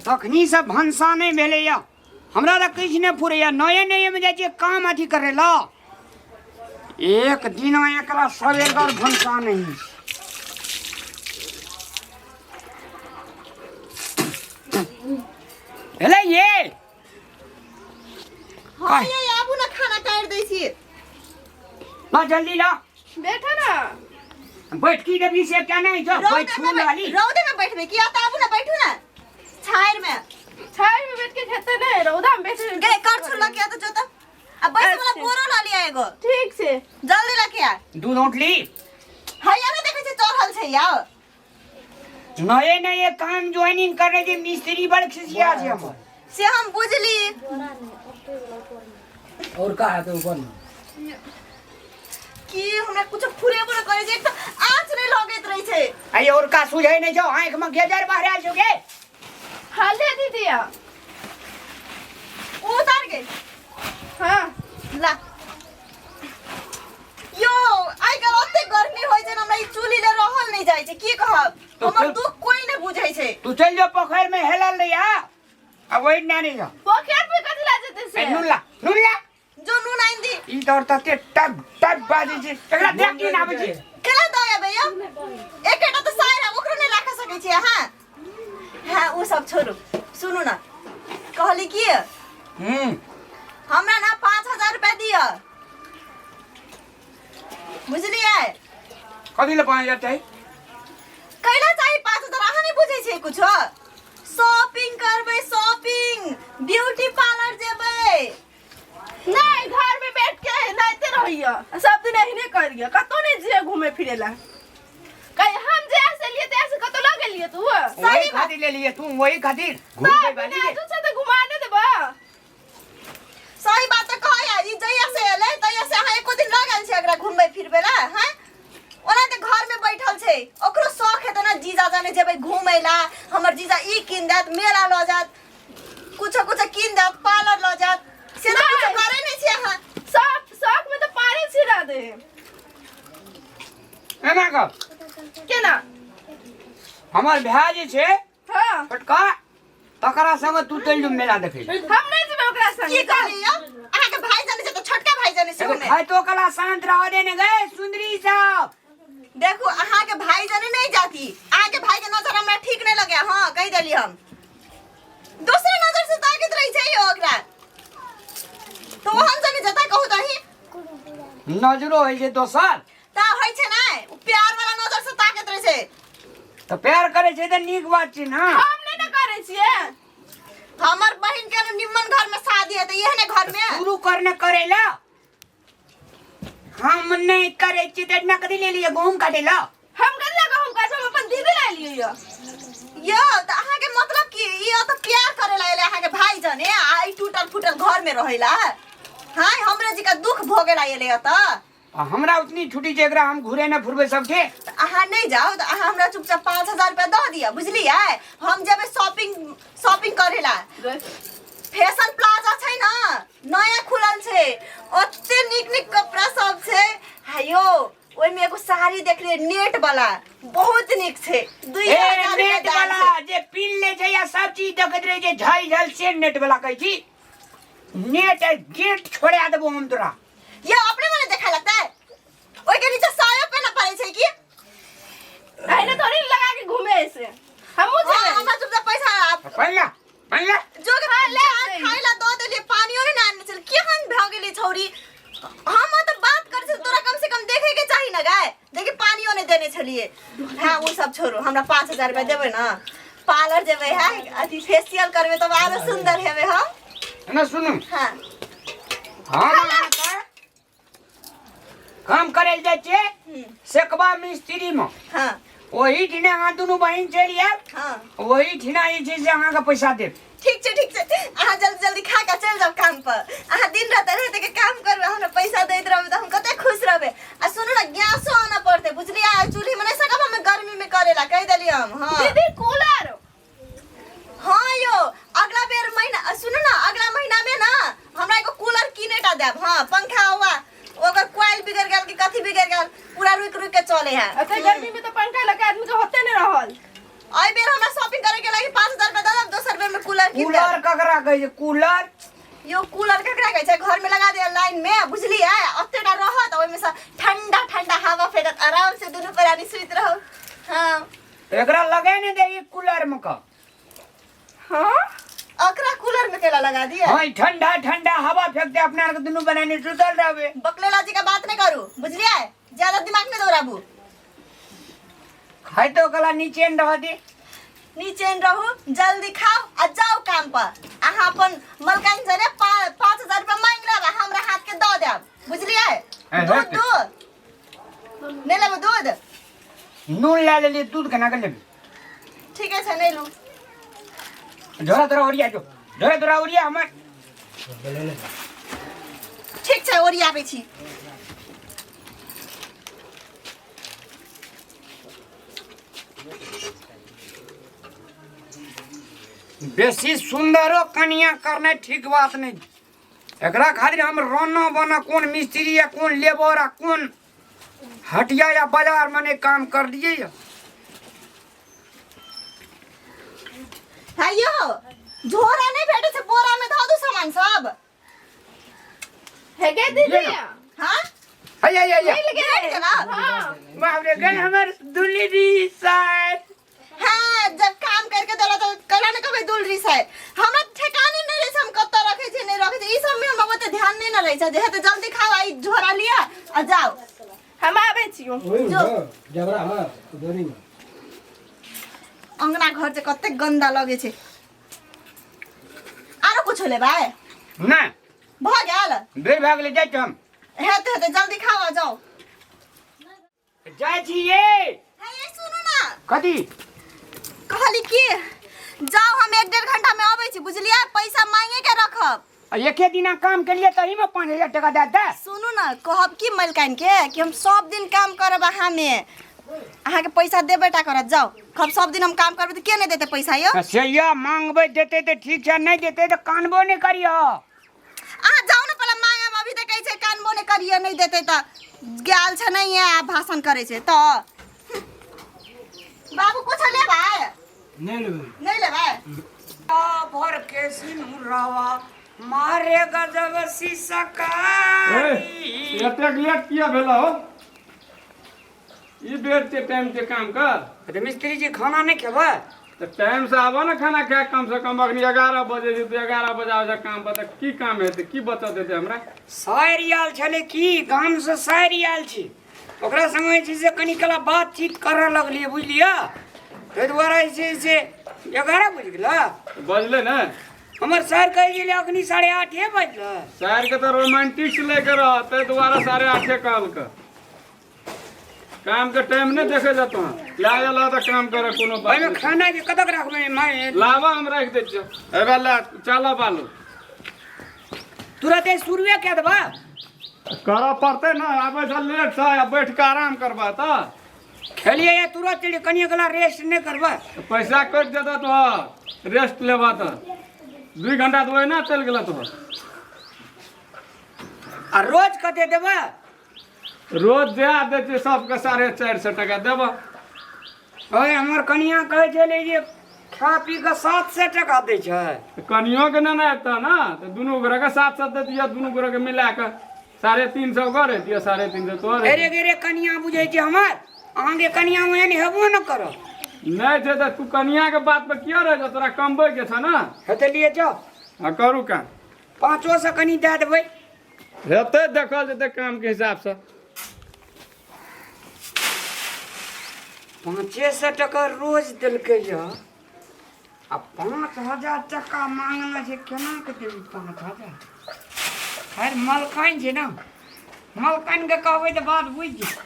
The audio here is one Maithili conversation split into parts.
तखनीसँ भनसा नहि भेलैए हमरा तऽ किछु नहि फुरैए। नये नयेमे जाइ छियै काम अथी करै लए, एक दिन एकरा सवेरगर भनसा नहि। भेलै ये। हाँ ये, आबू ना, खाना काटि दै छी। ला जल्दी ला। बैठो ना। बैठ की देबी से क्या नहीं जो बैठू लाली। रौदे में बैठबे की? त आबू ना, बैठू ना छायर में। छाया में बैठ के खेते नहीं, रौदा में बैठे। गे कर छुल लके आ त जो त आ बैसे वाला। अच्छा। बोरो ला लिया एगो। ठीक से। जल्दी लके आ। दूध औंटली। हैया ने देखै छै, चढ़ल छै यार। नये नये काम ज्वाइनिंग करे जे मिस्त्री बड़ खिसिया छै हमर। से हम बुझली। और का है तो ऊपर में कि हमरा कुछ फुरेबो न करे छै, एक त आँच नहि लगैत रहै छै। अरे और का सुझै नहीं छौ, आँख में गेजर बहरायल छौ गे। हाले दीदी आ। उतार गे। हाँ। ला यो, आइ काल्हि ओते गर्मी होइ छै ने, हमरा ई चूल्ही ले रहल नहि जाइ छै। की कहब, तो हमर फिर- दुख कोई नहि बुझै छै। तू चल जो पोखर में हेलल रही आ आ वही ना नहीं जा। पोखर पे कथी ला जेते से? ए, नून ला, नून ला। जो नून आनि दी। ई तोर तते टब टब बाजै छै, एकरा देख की ना आबै छै। केना दऽ एबै यौ? एकेटा तऽ सायर है, ओकरो नहि राखऽ सकै छियै अहाँ? हाँ, ओ सब छोड़ू, सुनू ने, कहली की हमरा ना 5000 रुपया दिअ, बुझलियै? कथी ले 5000 चाही? कैला चाही 5000? अहाँ नहि बुझै छियै कुछो? शॉपिंग करबै, शॉपिंग, ब्यूटी पार्लर जेबै। नहीं, घर में बैठ के नाइते रहियो, सब दिन एहने करियो, कतौ नहीं जे घूमे फिरे ला। कहीं हम जे से लिए ते से कतौ लग गेलिए तू। वही खातिर ले लिए तू, वही खातिर घूम के बाली तू से तो घुमा दे देबा। सही बात तऽ कहै, ई जहिया से एलै तहिया से अहाँ एको दिन लऽ गेल छै एकरा घुमबै फिरबै ला? हैं, ओना तऽ घर में बैठल छै। ओकरो शौक हेतै ने, जीजा जाने जेबै घूमै ला, हमर जीजा ई कीन देत, मेला लऽ जायत, कुछो कुछो कीन देत, पार्लर लऽ जायत। से तऽ कुछो नहि। करै नहि छियै अहाँ। शौक शौक में तो पानी छिड़ा दे। एना कर। केना? हमर भाय जे छै छोटका, तकरा संग तू चलि जो मेला देखै लए। हम नहीं जेबै ओकरा संगे। की कहली यौ? अहाँके भाई जाने छै तऽ छोटका भाई जाने छै। एगो ओमे खाइतो कला शांत रह दे ने गए सुंदरी सब। देखू, अहाँके भाई जाने नहीं जाती। अहाँके भाई के नजर हमरा ठीक नहीं लगे। हाँ, कहि देली हम। दोसरे नजर से ताकैत रहै छै यौ ओकरा, तो ओहन जाने जता कहू तही। नजरो होइ छै दोसर। ता होइ छै ने, उ प्यार वाला नजर से ताकैत रहै छै। तऽ प्यार करै छै तऽ नीक बात छै ने। हम नहीं ना करै छियै। हमर बहिन के निम्मन घर में शादी हेतै, एहने घर में। शुरू करने करै ला, हम नहीं करै छियै तऽ इतना कथी ले लियै गहूम काटै ला? हम कथी लए गहूम काटब? हम अपन दीदी लए लियै यऽ। यो तऽ अहाँके मतलब की, ई तऽ प्यार करे ला एलै अहाँके भाई जने, आ ई टूटल फूटल घर में रहेला? हाँ, हमरे जी का दुख भोगे ला एलै तऽ। आ हमरा उतनी छुट्टी छै, एकरा हम घुरे ने फुरबै सबके। तऽ अहाँ नहि जाउ तऽ अहाँ हमरा चुपचाप 5000 रुपया दऽ दिअ, बुझलियै? हम जेबै शॉपिंग, शॉपिंग करे ला। फैशन प्लाजा छै ने, नया खुलल छै, ओते नीक नीक कपड़ा सब छै। हायो, ओहिमे एगो साड़ी देखलियै नेट वाला, बहुत नीक छै, दुई ए हजार रुपया नेट दाम वाला छै। जे पिन ले छै या सब चीज देखैत रहै छै झल झल, से नेट वाला कहै छी? नेट गेट छोड़ा देबो हम तोरा। ये अपने मने देखा लगता है, ओइ के नीचे सायो पेना पड़ै छै की? अहिने थोड़ी लगा के घूमे ऐसे, हमहूँ हाँ, जेबै। हमरा चुपचाप पैसा आप पहिला पहिला जो के हाँ, ले चाह आबै। खाइ ला दऽ देलियै, पानियो नहि आनने छल। केहन भऽ गेलै छौरी? हम तऽ बात करै छल, तोरा कम से कम देखे के चाही ने गाय। देखी, पानियो नहि देने छलियै। हाँ, ओ सब छोड़ू, हमरा 5000 रुपया देबै ने? पार्लर जेबै है, अथी फेशियल करबै, तब आरो सुंदर हेबै हम। ना सुनू। हाँ। हम अहाँके काम करे लए जाइ छियै सेकबा मिस्त्री में। ओही ठिना अहाँ दुनू बहिन चलि आयब। ओही ठिना जे छै से अहाँके पैसा देब। ठीक छै, ठीक छै। अहाँ जल्दी जल्दी खा के चलि जाउ काम पर। अहाँ दिन रात रहते के काम करबै, हमरा पैसा दैत रहबै तऽ हम कते खुश रहबै। आ सुनू ने, गैसो आनऽ पड़तै, बुझलियै? चूल्ही में नहि सकब हम गर्मी में करेला, कहि देलियै हम। हाँ। दीदी, कूलर। हाँ यो, अगला बेर महीना, सुनू ना, अगला महीना में ना हमरा एगो कूलर किने टा देब। हाँ, पंखा हुआ ओकर क्वाइल बिगड़ गेल कि कथी बिगड़ गेल, पूरा रुक रुक के चले है। अते गर्मी में तो पंखा लगा आदमी के होते नहीं रहल। एहि बेर हमरा शॉपिंग करे के लागी 5000 रुपया दऽ देब, दोसर बेर में कूलर कीन कूलर देब। ककरा कहै छै कूलर? यो कूलर केकरा कहै छै? घर में लगा दिया लाइन में, बुझलियै? ओते टा रहत, ओहिमे से ठंडा ठंडा हवा फेंकत, आराम से दुनू प्राणी सुति रहू। हाँ। एकरा लगे नहीं दे ई कूलर में का। हाँ। ओकरा कूलर में केला लगा दिया? हाँ, ई ठंडा ठंडा हवा फेंक दे, अपना आर के दुनू बनाने सुतल रहबे। बकलेला जी का बात नहीं करू, बुझलियै? ज्यादा दिमाग नहीं दौड़ाबू। खाइ तो कला नीचे न रह दे। निचैन रहू, जल्दी खाओ आ जाओ काम पर। अहाँ अपन मलकाइन जरे 5,000 रुपया मांगि लेब आ हमरा हाथ के दऽ देब, बुझलियै? दूध दूध नहीं लेबै? दूध नून ला लेलियै, दूध केना के लेबै? ठीके छै, नहीं लू। झोरा तोरा ओरिया जो, झोरा तोरा ओरिया हमर। ठीक छै, ओरियाबै छी। बेसी सुंदरो कनिया करनाइ ठीक बात नहीं। एकरा खातिर हम रोना बना कोन मिस्त्री या कोन लेबर आ कोन हटिया या बाजार में नहीं काम कर दिए या। है यो झोरा नहीं भेटे छै, बोरा में धऽ दू सामान सब। हे गे दीदी। ये ना। हाँ। है है है। मिल गए। भेट गेला? हाँ। बाप रे, गए हमर दुलरी साहब। हाँ, जब काम करके देला तो कला ने कभी दुलरी साहब। हमरा ठेकाने नहीं रहे छै, हम कतऽ रखे छै नहीं रखे छै, ई सब में हमरा ओते ध्यान नहीं न रहे छै। जे हेतै जल्दी खाओ, आई झोरा लिया आ जाओ। हम आबै छियौ। ओहिमे जो। जबरा में डोरी में। अंगना घर जे कते गंदा लगे छै। आरो कुछो लेबै? नहीं। भऽ गेल? बेर भए गेलै, जाइ छी हम। हेतै हेतै, जल्दी खाओ आ जाओ। जाइ छी ये। हे ये सुनू ना। कथी? कहली कि जाओ, हम 1-1.5 घंटा में अबै छी, बुझलियै? पैसा मांगे के रखब। आ एके दिना काम के लिए तही में 5,000 टका दे दे। सुनू ना, कहब कि मलकाइन के कि हम सब दिन काम करब अहाँ में, अहाँके पैसा देबे टा करत। जाओ, कहब सब दिन हम काम करबै तऽ के नहि देतै पैसा यौ? से यऽ मांगबै देतै तऽ ठीक छै, नहि देतै तऽ कानबो नहि करियह। अहाँ जाउ ने, पहिले मांगब। अभी तऽ कहै छै कानबो नहि करियै, नहि देतै तऽ गेल छै नहि आ भाषण करै छै तऽ। बाबू, कुछ लेबै? नहि लेबै। नहि लेबै? भर के सिनुरवा मारे गजब शीशकारी। एतेक लेट किया भेल हो? ई बेर के टाइम के काम कर। तऽ मिस्त्री जी, खाना नहि खेबै? तऽ टाइम से आबऽ ने खाना खाए। कम से कम अखनी 11 बजे छै, तऽ 11 बजे आबै छै काम पर तऽ की काम हेतै, की बचत हेतै हमरा? सारि आयल छलै की, गामसँ सारि आयल छी, ओकरा संगे जे छै से कनि कला बातचीत करऽ लगलियै, बुझलियै? ताहि दुआरे जे छै से 11 बजि गेलै। बजलै ने। हमर सर कहै छलै अखनी 8:30 बजलै। सर के तऽ रोमांटिक्स लेके रह, ताहि दुआरे 8:30 कहलक। काम के टाइम नहि देखे जतो लए गेल तऽ काम करे कोनो बात ओहिमे नहि। खाना के कतक राखबै माय? लाबा, हम राखि दै छियौ। एबे ले, चलऽ बालू। तुरते शुरुए कए देबा। करऽ पड़तै ने, आबै छै लेट से आ बैठ कऽ आराम करबा तऽ। खेलिए या तुरंत चलि, कनि एकला रेस्ट नहि करबै? पैसा कटि जेतौ तोहर रेस्ट लेबा तऽ। 2 घंटा तऽ ओहिना चलि गेल तोहर। आ रोज कते देबै? रोज दए दै छियै सबके 450 टका देबऽ। ओए, हमर कनिया कहै छलै जे खा पी कऽ 700 टका दै छै। तऽ कनियोके नेने अयतऽ ने तऽ दुनू गोरेके 700 दे दिअ। दुनू गोरेके मिला कऽ 350 ओकर हेतियै, 350 तोहर। अरे गे रे, कनिया बुझै छै हमर? अहाँके कनिया ओहन हेबो ने करत। नहि छै तऽ तू कनियाके बात पर किया रहै छौ? तोरा कमबैके छौ ने। हेतै, लिए जाओ। हँ, करू काम। 500 कनि दए देबै। हेतै, देखल जेतै कामके हिसाबसँ। 500 टका रोज देलकै यऽ आ 5,000 टका मांगना छै, केना के देबै 5,000? खैर, मलकाइन छै ने, मलकाइन के कहबै तऽ बात बुझि जेतै।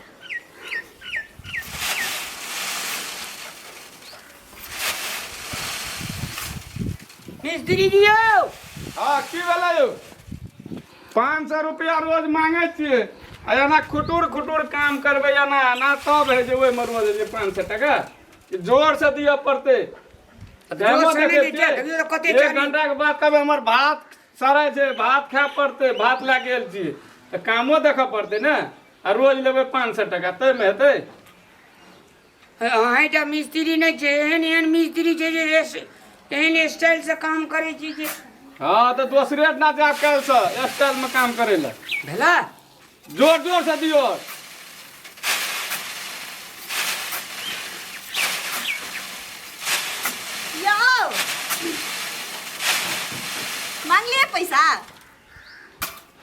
मिस्त्री जी यौ। हँ, की भेलै यौ? 500 रुपया रोज मांगै छियै आ एना खुटुर खुटुर काम करबै एना एना, तब हइ जे ओहिमे रोज जे 500 टका जोर से दिअ पड़तै। जोर से नहि दै छियै, देखियौ तऽ कते एक चाली। घंटा के बाद कहबै हमर भात सड़ै छै, भात खाय पड़तै, भात लए गेल छी तऽ कामो देखऽ पड़तै ने। आ रोज लेबै 500 टका, ताहिमे हेतै? अहीँटा मिस्त्री नहि छै, एहन एहन मिस्त्री छै जे एहन स्टाइल से काम करै छी जे हाँ तऽ दोसरे ना जायब काल्हिसँ स्टाइलमे काम करै लए भेला जोर जोर से दियौ यौ मांगलिए पैसा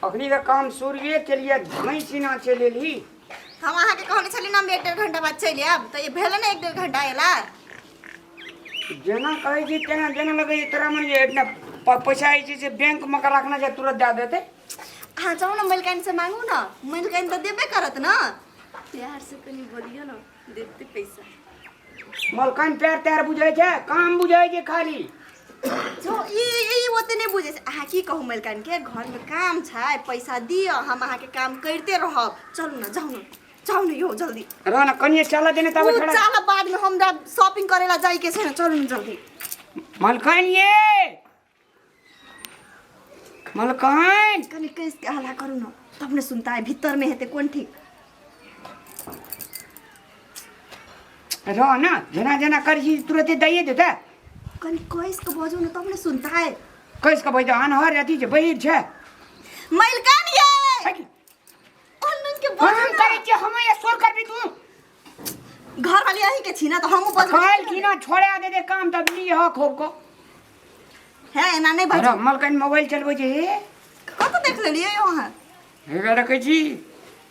अखनी तऽ काम शुरुए केलिए धोई सीना चलि एलही हम अहाँके कहने छली ना हम एक डेढ़ घंटा बाद चलि आयब तऽ ई भेलै ने एक डेढ़ घंटा अयला जेना कहै छी तेना जेना लगै छै तोरा मन जे इतना पैसा जे छै से बैंक मे के रखने छै तुरंत दए देतै अहाँ जाउ ने मलिकाइन से मांगू ने मलिकाइन तऽ देबे करत ने प्यार से कनि बोलियो ने देते पैसा मलकाइन प्यार त्यार बुझै छै काम बुझै छै खाली जो ई ई ओते नहि बुझै छै अहाँ की कहू मलिकाइन के घरमे काम छै पैसा दिअ हम अहाँके काम करिते रहब चलू ने जाउ ने जाउ ने यौ जल्दी रह न कनिए चल देने तब उ ठड़ा चल बादमे हमरा शॉपिंग करे ला जाइके छै ने चलू ने जल्दी मलकाइन ये मलकाइन कनि कहि के हल्ला करू ने तब ने सुनता है भीतर में हेतै कोन ठीक रह न जेना जेना करै छी तुरते दैए देतै कनि कहि के बजू ने तब ने सुनता है कहि कऽ बैठ अनहर अथी छै बहिर छै मलकान ये है कि? कोन रंग के बजू काम ने करै छियै हम या शोर करबी तू घर वाली अहीं के छी ना तऽ हमहूँ बजबै काल्हि की ना छोड़ा दे दे काम तब ली ह खूब को है एना नहि बाजू अरे मलकाइन मोबाइल चलबै छै हे कतऽ देख लेलियै यौ अहाँ हेबे रखै छी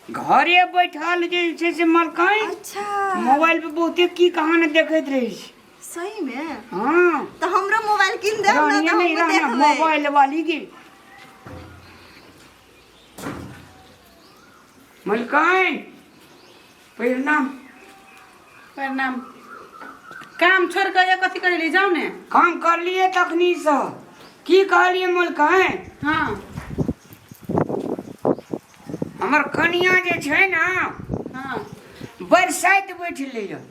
घरे बैठल जे छै से मलकाइन अच्छा मोबाइल पे बहुते की कहानी देखैत रहै छै सही में हाँ तऽ हमरो मोबाइल कीन देब ने रहनिये तऽ नहीं हमहूँ रहना देखबै मोबाइल वाली की मलकाइन प्रणाम प्रणाम काम छोड़ कऽ कथी करै ले जाउ ने काम कर लिए तखनी से की कहलिए मलकाइन हाँ हमर कनिया जे छै ने हाँ बरसाइत बैठले यऽ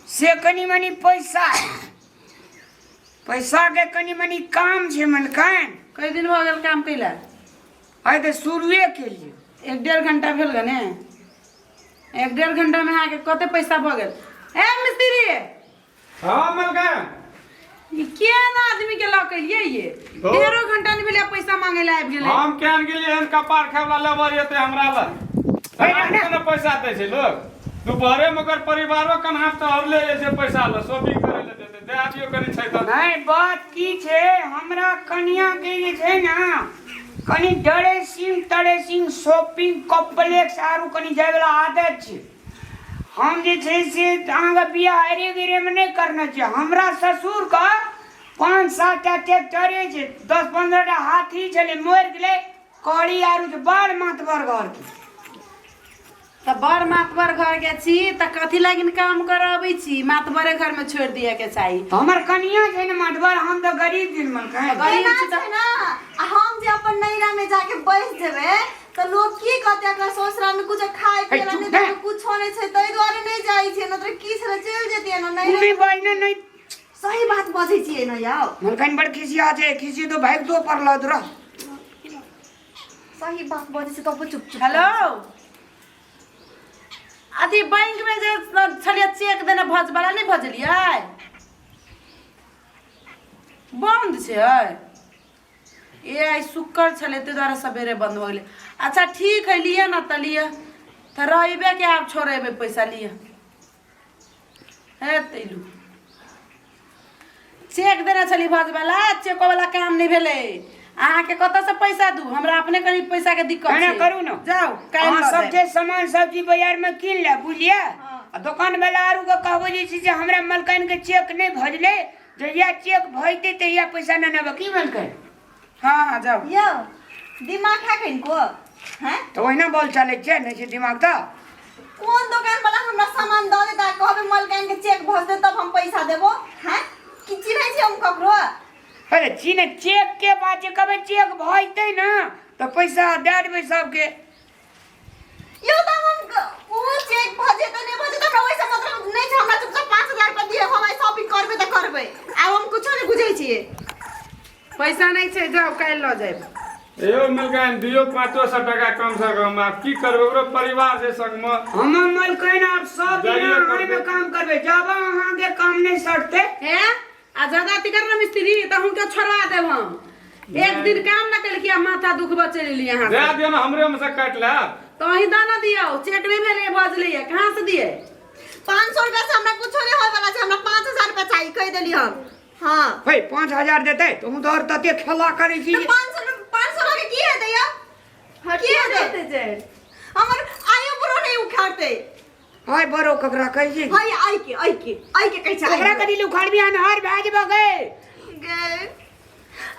से कनि मनि पैसा पैसा के कनि मनि काम छै मलकाइन कई दिन भऽ गेल काम कैला आइ तऽ शुरुए केलिए एक डेढ़ घंटा भेल गने एक डेढ़ घंटा में अहाँके कते पैसा भऽ गेल ए मिस्त्री हाँ मलकान ई केहन आदमी के लऽ के एलियै ये तो? डेढ़ो घंटा नहि भेलै पैसा मांगे लए आबि गेलै हम केहन गेलियै हन कपार खाय वला लेबर एते हमरा लग हे, केना पैसा दै छै लोग दुपहरे में ओकर परिवारो कन्हा टहरले जाइ छै पैसा लऽ शॉपिंग करे लए जेतै दए दियौ कनि छै तऽ नहि बात की छै हमरा कनिया के जे छै ने कनि ड्रेसिंग तरेसिंग शॉपिंग कॉम्प्लेक्स आरू कनि जायवला आदत छै हम जे छै से अहाँके बियाह अरे गिरेमे नहि करना छै हमरा ससुरके पाँच सात टा ट्रैक्टरे छै 10-15 टा हाथी छलै मरि गेलै कड़ी आरू छै बड़ मातबर घरके तऽ बड़ मातबर घर के छी तऽ कथी लागिन काम करऽ अबै छी मातबरे घर में छोड़ि दिअ के चाही तऽ हमर कनिया छै ने मातबर हम तऽ गरीब दिन मलकै गरीब एना छी छै ने आ हम जे अपन नैहरा में जाके बैस जेबै तऽ लोग की कहतै अगर ससुरा में कुछ खाय पिए ला चुप नहि ने। देतै कुछो नहि छै ताहि दुआरे नहि जाइ छियै नहि तऽ की छलै चलि जेतियै ने तू नैहरा भी बहिने नहि सही बात बजै छियै ने यौ मलकाइन बड़ खिसिया छै खिसी तो भागि दो पड़ल तोरा सही बात बजै छै तब चुप चुप हेलो अथी बैंक में जे छलियै चेक देने भजवला नहि भजलियै बन्द छै ए आइ शुक्र छलै ताहि दुआरे सवेरे बन्द भऽ गेलै अच्छा ठीक है लिअ ने तऽ लिअ तऽ रहिबे के आब छोड़ेबै पैसा लिअ हे तैलू चेक देने छली भजवला चेको वाला काम नहि भेलै अहाँके कतऽसँ पैसा दू हमरा अपने कनि पैसाके दिक्कत एना छै करू ने। जाउ काल्हि अहाँ लऽ सब जायब। जे सामान सब्जी बाजार में कीन ले बुझलियै आ दोकान वाला आरू के कहबै जे छै से हमरा मलकाइन के चेक नहि भजलै जहिया चेक भजतै तहिया पैसा नहि नेबै की मलकाइन हाँ हाँ जाउ यौ दिमाग है किनको हैं तऽ ओहिना बोल चलै छै नहि छै दिमाग तऽ कोन दोकान वाला हमरा सामान दऽ देता कहबै मलकाइन के चेक भज दे तब हम पैसा देबो हैं की चिन्है छी हम ककरो अरे चीन चेक के बात छै कहबै चेक भजतै ने तऽ पैसा दए देबै सबके यौ तऽ हम ओ चेक भजेतै नहि भजेतै हमरा ओहिसँ मतलब नहि छै हमरा चुपचाप 5000 रुपया दिअ हम आइ शॉपिंग करबै तऽ करबै आब हम कुछो नहि बुझै छियै पैसा नहि छै जाउ काल्हि लऽ जायब यौ मलकाइन दियौ 500 टाका कम से कम आब की करबै ओकरो परिवार छै संगमे हम मलकाइन आब सब दिन जाइए अहाँमे करबै। काम करबै जब अहाँके काम नहि सटतै हे आ ज्यादा अथी कर ना मिस्त्री तऽ हुनका छोड़वा देब हम। एक दिन काम न केलकै आ माथा दुखबऽ चलि एली अहाँ। दए दियौ ने, हमरे में से काटि लेब। तऽ अहीं दऽ ने दियौ, चेक नहि भेलै, बजलैया कहाँ से दियै? 500 रुपया से हमरा कुछो नहीं होय वाला छै, हमरा 5000 रुपया चाहिए, कहि देली हम। हाँ। हे, 5000 देतै तऽ हम तोहर तते खेला करै छी। तऽ 500 लगे की हेतै यौ? की हेतै? जे हमर आयो बुरो नहीं उखाड़तै। हाय बरो ककरा कहै छी? हाय आई के, आई के, आई के कहै छै। ककरा कथी ले उखाड़बी? अनहार भए जेबऽ गे। गे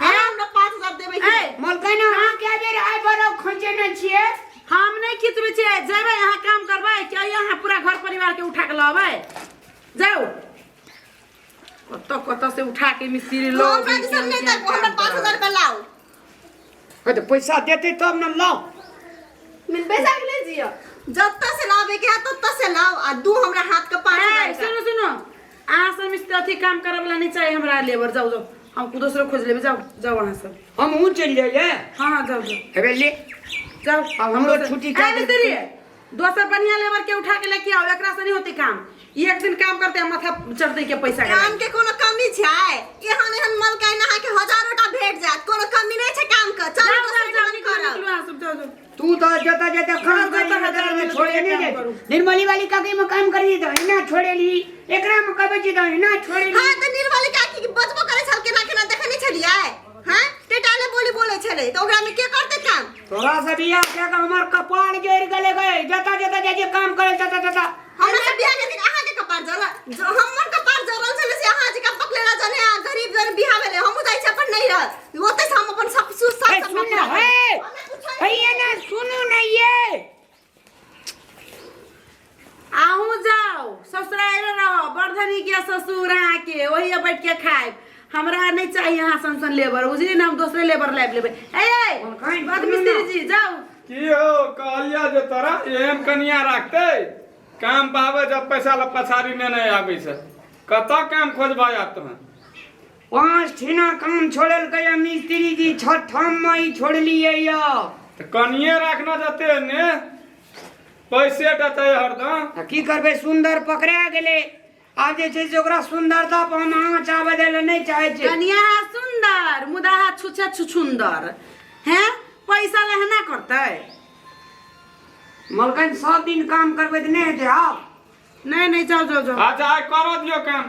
अरे हमरा 5000 देबै की? ए, मलकाइन, अहाँ कए बेर आइ बरो खोजने छियै? हम नहि खिचबै छियै। जेबै अहाँ काम करबै कि अहाँ पूरा घर परिवार के उठा के लअबै? जाउ, कतऽ कतऽ से उठा के मिस्त्री लो। हमरा दिसन नहि तक, हमरा 5000 रुपया लाउ। हे, तऽ पैसा देतै तब ने लाउ। मिल पैसा के ले जियो। जत्ता से लाबे के है तत्ता से लाओ, आ दू हमरा हाथ के 5000। ए, सुनू सुनू, अहाँ सब मिस्त्री अथी काम करे वाला नहीं चाहिए हमरा लेबर। जाओ जाओ, हम दोसरो खोज लेबै। जाओ जाओ अहाँ सब। हमहूँ चलि जाइए। हाँ हाँ, जाओ जाओ। हेबे ले। जाओ। आब हमरो छुट्टी ए कए मिस्त्री, दोसर बढ़िया लेबर के उठा के लेके आओ, एकरा से नहीं होती काम। ई एक दिन काम करते हैं, माथा चढ़ते के पैसा के। काम के कोनो कमी छै? एहन एहन मलकाइन अहाँ के हजारो टा भेट जायत, कोनो कमी नहि छै काम के। चलू जाओ दोसर जाओ जाओ, ठाम निकलू करब। निकलू अहाँ सब, जाओ जाओ। तू तऽ जतऽ जतऽ काम जाओ, करी जतऽ ततऽ जतऽ मे छोड़े नहि काम जाइ। करू। निर्मली वाली काकी मे काम करी तऽ एना छोड़ेली, एकरा मे कहबै छी तऽ एना छोड़ेली। हाँ तऽ निर्मली काकी के बजबो करै छल केना केना, देखै नहि छलियै? हाँ, टेटाले बोली बोलै छलै, तऽ ओकरा में के करतै काम? तोरा से बियाह कए कऽ हमर कपार जरि गेलै गे। जतऽ जतऽ जाइ छियै काम करै ततऽ ततऽ। हमरा से बियाह केलखिन, अहाँ के कपार जरल? हमर कपार जरल छलै से अहाँ जकाँ पकड़ेला जने आ गरीब जने बियाह भेलै। हमहूँ जाइ छी अपन नैहर, ओतै से हम अपन सब सुख सब हे सपना सुन पूरा हे करब। हमरा कुछो हे नहि। ये ना सुनू ने ये। अहूँ जाओ ससुराल रहो, बर्धनी के ससुर अहाँके वही बैठ के खायब। हमरा नहीं चाहिए अहाँ सन सन लेबर, बुझलियै ने? हम दोसरे लेबर लाबि लेबै। ए मलकाइन, बद सुनू मिस्त्री ने। जी, जाउ। की हो कहलिया जे तोरा एहन कनिया राखतै, काम पाबै जब पैसा ल पछाड़ी नेने आबै छै। कतऽ काम खोजबा आब तोहन? 5 ठिना काम छोड़लकै या मिस्त्री जी, छठम में ई छोड़लियै या। तऽ कनिये राखना जते ने पैसे देतै हरदम। तऽ की करबै, सुन्दर पकड़ा गेलै। आब जे छै से ओकरा सुन्दरता पर हम आँच आबऽ दै लए नहि चाहै छियै। कनिया हा सुन्दर मुदा हा छुछे छुछुन्दर हैं, पैसा लहना करतै। मलकाइन, सब दिन काम करबै तऽ नहि हेतै आब। नहीं नहीं, जाओ जाओ जाओ। अच्छा, आइ करऽ दियौ काम,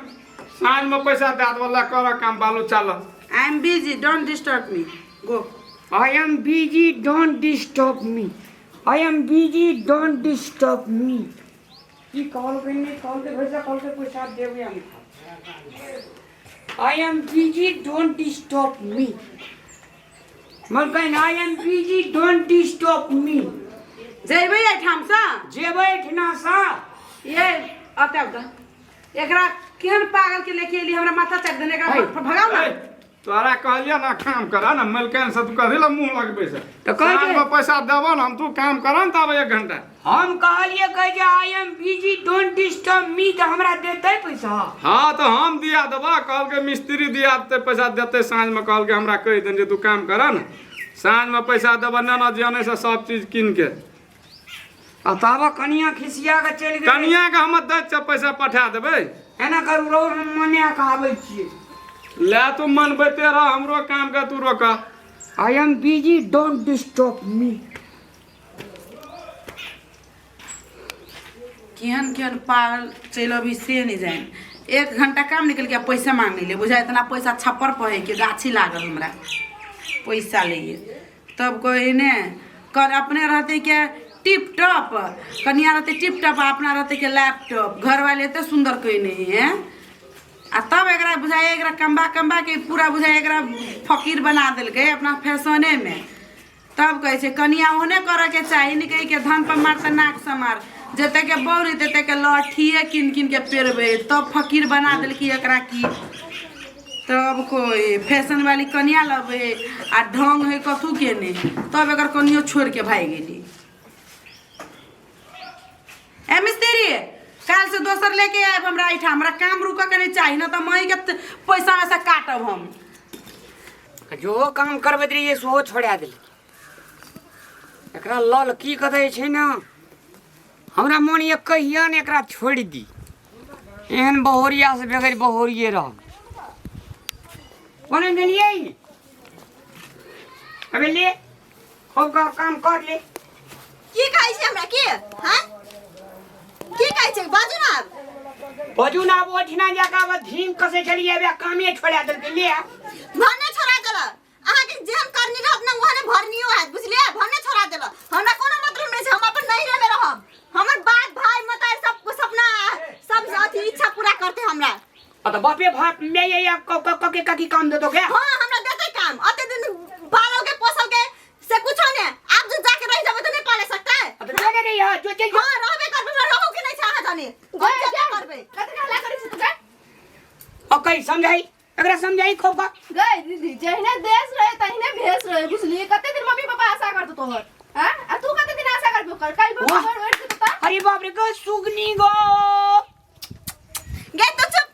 साँझमे पैसा दए देबऽ। ला करऽ काम, बालू चालऽ। I am busy, don't disturb me, go. I am busy, don't disturb me. I am busy, don't disturb me. की कहलकै? नहि कहलकै, भैसा कहलकै पैसा देबै हम। I am busy, don't disturb me. मलकाइन, I am busy, don't disturb me. जेबै एहिठामसँ? जेबै एहिठिनासँ। ये अतः आउ तऽ एकरा केहन पागल के लेके एली, हमरा माथा चाटि देने एकरा। है। भगाउ ना। ए, तोरा कहलियै ना काम करा ना, मलकाइन से तू कथी ला मुँह लगबै से? तऽ कहै छै- साँझमे पैसा देबऽ ने हम, तू काम करऽ ने तब एक घंटा। हम कहलियै, कहै छै I am busy, don't disturb me, तऽ हमरा देतै पैसा? हाँ तऽ हम दिया देबऽ। कहलकै मिस्त्री दिया देतै पैसा, देतै साँझमे। कहलकै हमरा कहि देने जे तू काम करऽ ने, साँझमे पैसा देबऽ, नेना जे से सब चीज कीन के। आ ताबऽ कनिया खिसिया कऽ चलि गेलै। कनिया के हम दै छियै पैसा, पठा देबै। एना करू रौ, हम मना कऽ आबै छियै। ले तू मनबैते रह, हमरो काम के तू रोक। I am busy, don't disturb me. केहन केहन पागल चलि अभी से नहीं जानि। एक घंटा काम निकल के पैसा मांग ले, बुझाय इतना पैसा छप्पर पर है कि गाछी लागल हमरा पैसा लिए। तब कोई ने कर अपने रहते के टिप टॉप, कनिया रहते टिप टॉप, अपना रहते के लैपटॉप, घर वाले एते सुंदर कोई नहीं है। आ तब एकरा बुझाय एकरा कम्बा कम्बा के पूरा बुझाय एकरा फकीर बना देलकै अपना फैशने में। तब कहै छै कनिया ओहने करऽ के चाही ने, कहै के धन पर मार तऽ नाक समार, जते के बौरी तते के लठिए कीन कीन के पेरबै, तब फकीर बना देलकी एकरा की। तब कोई फैशन वाली कनिया लबै आ ढंग है कथू के ने, तब एकर कनियो छोड़ के भागि गेली। ए मिस्त्री, काल्हि से दोसर लेके आयब हमरा एहिठाम, हमरा काम रुकऽ के नहि चाही, न तऽ मही के पैसा वैसा काटब हम। जो काम करबैत रहियै सेहो छोड़ा देली। एकरा लल की करै छै ने, हमरा मन यऽ कहिया ने एकरा छोड़ि दी। एहन बहोरिया से बगैर बहोरिये रह। कोने गेलियै अबे ले खूब का काम कर ले। की कहै छै हमरा की? हाँ, की कहै छै? बाजू ना आब। बाजू ना, आब ओठिना जाके आब धीम कसे छलियै, अबे कामे छोड़ा देलकै। ले आ। भने छोड़ा देलक। अहाँके जेहन करनी रहत ने ओहने भरनियो हैत, बुझलियै? भने छोड़ा देलक, हमरा कोनो मतलब नहि छै। हम अपन नैहरे में रहब। हमर बाप भाई मतार सब सपना सब अथी इच्छा पूरा करते हमरा। आ तो बापे भाप में ये या क क क के की काम देतो क्या? हाँ, हमरा देते काम। अते दिन पालल के पोसल के से कुछो ने, आब जो जाके रह जाबे तो नहीं पाले सकता है। अब तो जो नहीं है जो चल। हाँ, रहबे करबे। हमरा रहू के नहीं छै, अहाँ जाने हम जेबे करबे। कते हल्ला करै छी तू गै? और कहीं समझाई, एकरा समझाई खूब का। गै दीदी, जहिने देश रहे तहिने भेष रहे, बुझलियै? कते दिन मम्मी पापा आशा करतो तोहर? हाँ, आ तू कते दिन आशा करबो कर? काल्हि वाह। भोर उठि जेतौ तऽ। अरे बाप रे गो सुगनी गो। गे तू चुप,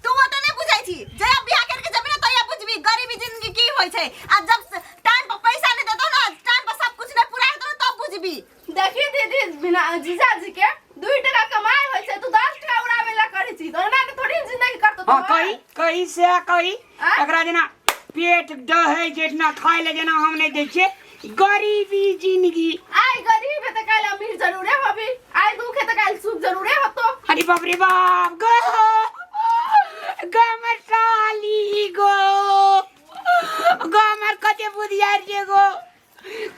तू ओते नहीं बुझै छी। जहिया बियाह करके जेबी ना तहिया बुझबी गरीबी जिंदगी की होइ छै। आ जब टाइम पर पैसा नहीं देतो ना, टाइम पर सब कुछ नहीं पूरा हेतो ना, तब बुझबी। देखी दीदी, बिना जीजाजी के 2 टका कमाई होइ छै, तू 10 टका उड़ावे ला करै छी, तऽ ओना तऽ थोड़ी जिंदगी करतो। हाँ। तोहर। कही कही से कही। आँ? एकरा जेना पेट डहे छै, इतना खाय ले जेना हम नहीं दै छियै, गरीबी जिंदगी। आइ गरीब है तऽ काल्हि अमीर जरूरे होबी। आइ दुख है तऽ काल्हि सुख जरूरे होतो। अरे बाप रे बाप, गो गो हमर साली गो, गो हमर कते बुधियार छै गो।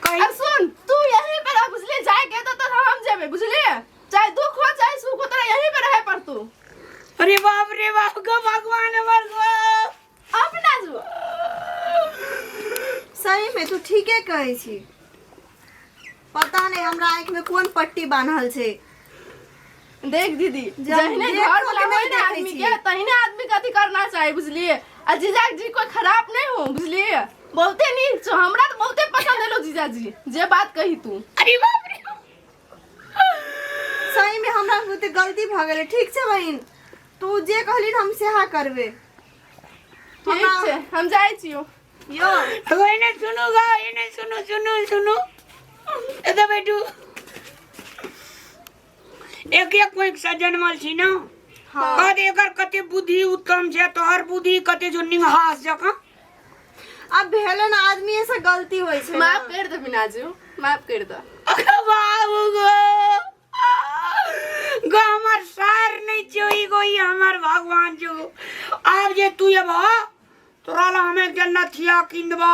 कही। अब सुन, तू यहीं पे रह, बुझली? जाए के तो हम जेबे, बुझली? चाहे दुख हो चाहे सुख हो, तोरा यहीं पे रहे पड़तू। अरे बाप रे बाप, गो भगवान हमर गो। अपना जो। सही में तू ठीके कहै छी। पता नहीं हमरा आँखि में कोन पट्टी बान्हल छै। देख दीदी, जब जहिने देखो घर वाला के नहीं होय ना देखै आदमी छियै। के, तहिने आदमी के अथी करना चाही, बुझलिए? आ जीजाजी कोई खराब नहीं हो, बुझलिए? बहुते नीक छौ। हमरा तो बहुते पसंद एलो जीजाजी, जे बात कही तू। अरे बाप रे। सही में हमरा बुते गलती भऽ गेलै। ठीक छै बहिन, तू जे कहली हम सेहा करबै। ठीक छै, हम जाइ छियौ। यो। गो एने सुनू गो, एने सुनू सुनू सुनू, एतऽ बैठू। एक एक कोई से जनमल छी ना। हाँ। कह दे एकर कते बुद्धि उत्तम छै, तोहर बुद्धि कते जो निंगहास जकाँ। अब भेलै ना, आदमी से गलती होइ छै ना। माफ कर दे बिनाजू, माफ कर दे। अरे बाबू गो गो, हमर सार नहीं छौ ई गो, ई हमर भगवान छौ। आब जे तू एबह तोरा ला हम एकटा नथिया कीन देबौ,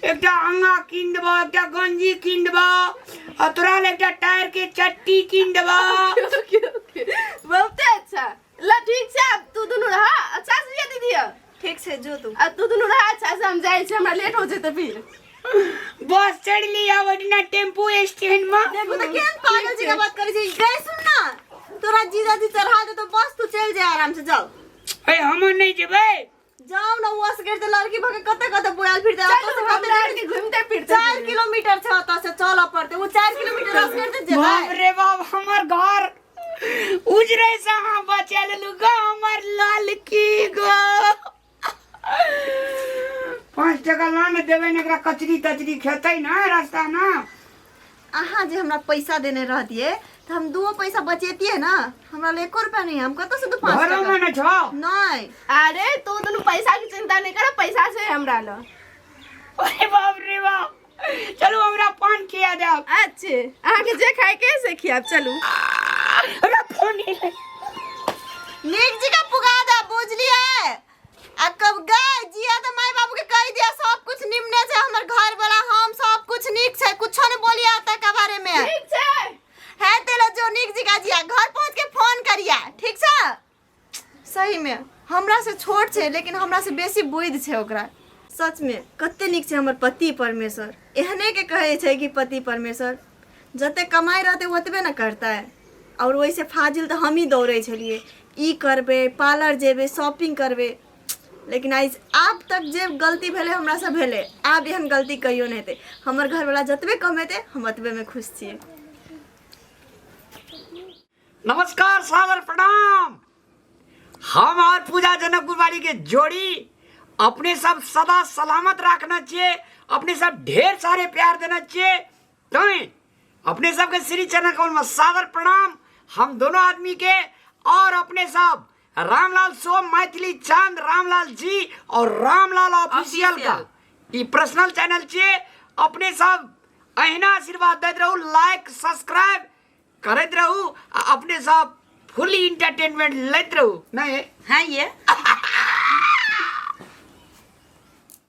एकटा अंगा कीन देबौ, एकटा गंजी कीन देबौ, आ तोरा ला एकटा टायर के चट्टी कीन देबौ। ओके ओके, बहुते अच्छा। ल ठीक छै, आब तू दुनू रह अच्छा से। ये दीदी। ठीक छै, जो तू। आ तू दुनू रह अच्छा से, हम जाइ छी, हमरा लेट हो जेतै फिर। बस चढ़ लिया ओहिना टेम्पू स्टैंड में। देखू तऽ केहन पागल जकाँ बात करै छै। गै सुन ना, तोरा जीजाजी चढ़ा देतौ बस, तू चलि जा आराम से, जाओ। ए, हम नहीं जेबै। जाओ ना, वो असगर तऽ लड़की भऽ के कतऽ कतऽ बुआल फिरतै। चलू ओतऽ से हमरा कते आरके घूमते फिरते 4 किलोमीटर छै ओतऽ से चलऽ पड़तै। ओ 4 किलोमीटर असगर तऽ जेबै? बाप रे बाप, हमर घर उजरे से अहाँ बचा लेलू गो हमर लाल की गो। 5 टका ला ने देबै ने एकरा, कचरी तचरी खेतै ना रास्ता ना। अहाँ जे हमरा पैसा देने रहतियै तऽ हम 2 पैसा बचेतियै ना। हमरा लग एको रुपया नहीं है, हम कतऽ से दू 5 घरो टका? में न छौ? नहीं। अरे तू दुनू पैसा के चिंता नहीं कर, पैसा छै हमरा लग। अरे बाप रे बाप, चलू हमरा पान खिया देब। अच्छे, अहाँके जे खाय के से खियाब, चलू। हमरा फोन एलै। नीक जी का पुगा दे, बुझलियै? आ कब गए जिया तऽ माय बाबू के कहि दिया सब कुछ निमने छै। हमर घर वाला हम सब कुछ नीक छै, कुछो नहीं बोलिया ओतऽ के बारे में। ठीक छै। है तेला जो नीक जी का जिया, घर पहुँच के फोन करिया, ठीक छै? सही में हमरा से छोट छै लेकिन हमरा से बेसी बुद्धि छै ओकरा। सच में कते नीक छै हमर पति परमेश्वर। एहने के कहै छै कि पति परमेश्वर जते कमाइ रहतै ओतबे ने करतै। आओर ओहिसँ फाजिल तऽ हमही दौड़ै छलियै, ई करबै, पार्लर जेबै, शॉपिंग करबै। लेकिन आइ आब तक जे गलती भेलै हमरासँ भेलै, आब एहन गलती कहियो नहि हेतै। हमर घरवला जतबे कमेतै हम ओतबेमे खुश छियै। नमस्कार, सादर प्रणाम। हम और पूजा जनकपुर वाली के जोड़ी अपने सब सदा सलामत रखना चाहिए, अपने सब ढेर सारे प्यार देना चाहिए। तो अपने सबके श्री चरण कमल में सादर प्रणाम हम दोनों आदमी के। और अपने सब रामलाल शो, मैथिली चांद, रामलाल जी और रामलाल ऑफिशियल का ई पर्सनल चैनल छियै। अपने सब अहिना आशीर्वाद दैत रहू, लाइक सब्सक्राइब करैत रहू आ अपने सब फुल इंटरटेनमेंट लैत रहू। नहीं हाँ ये।